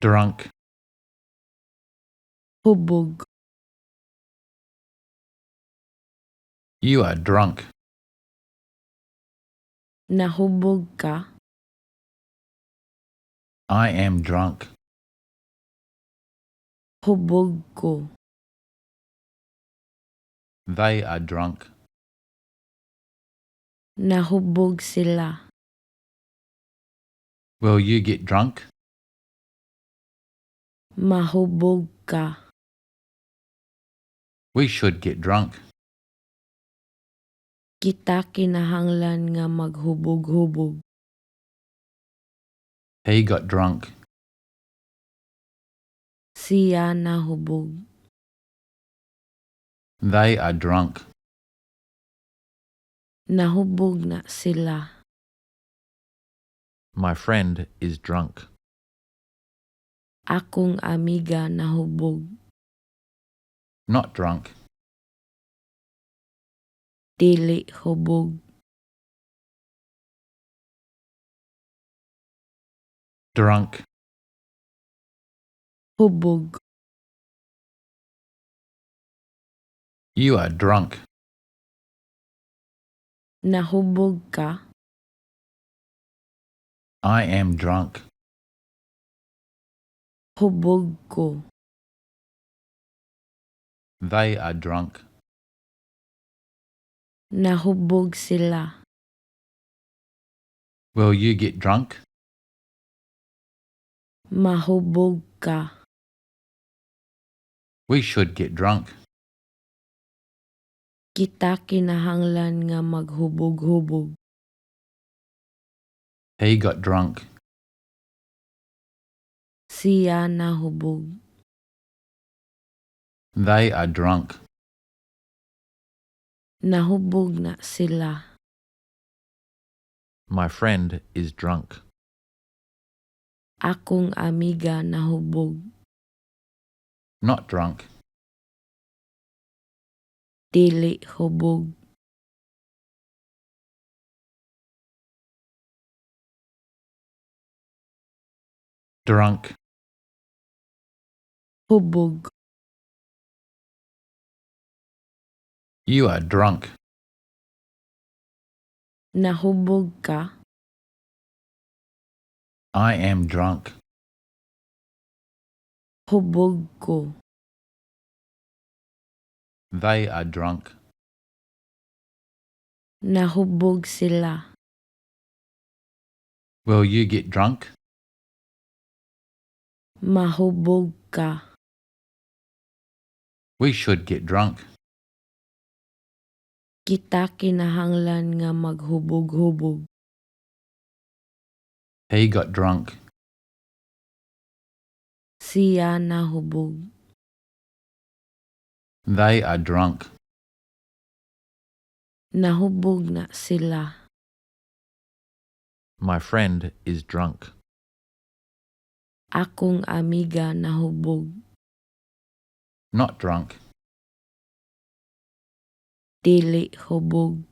Drunk. Hubog. You are drunk. Nahubog ka? I am drunk. Hubog ko. They are drunk. Nahubog sila. Will you get drunk? Mahubog ka. We should get drunk. Kita kinahanglan nga maghubog-hubog. He got drunk. Siya nahubog. They are drunk. Nahubog na sila. My friend is drunk. Akong amiga nahubog. Not drunk. Dili hubog. Drunk. Hubog. You are drunk. Nahubog ka? I am drunk. Hubog ko. They are drunk. Nahubog sila. Will you get drunk? Mahubog ka. We should get drunk. Kita kinahanglan nga maghubog-hubog. He got drunk. Siya nahubog. They are drunk. Nahubog na sila. My friend is drunk. Akong amiga nahubog. Not drunk. Dili hubog. Drunk. Hubog. You are drunk. Nahubog ka? I am drunk. Hubog ko. They are drunk. Nahubog sila. Will you get drunk? Mahubog ka. We should get drunk. Kita kinahanglan nga maghubog-hubog. He got drunk. Siya nahubog. They are drunk. Nahubog na sila. My friend is drunk. Akong amiga nahubog. Not drunk. Dili hubog.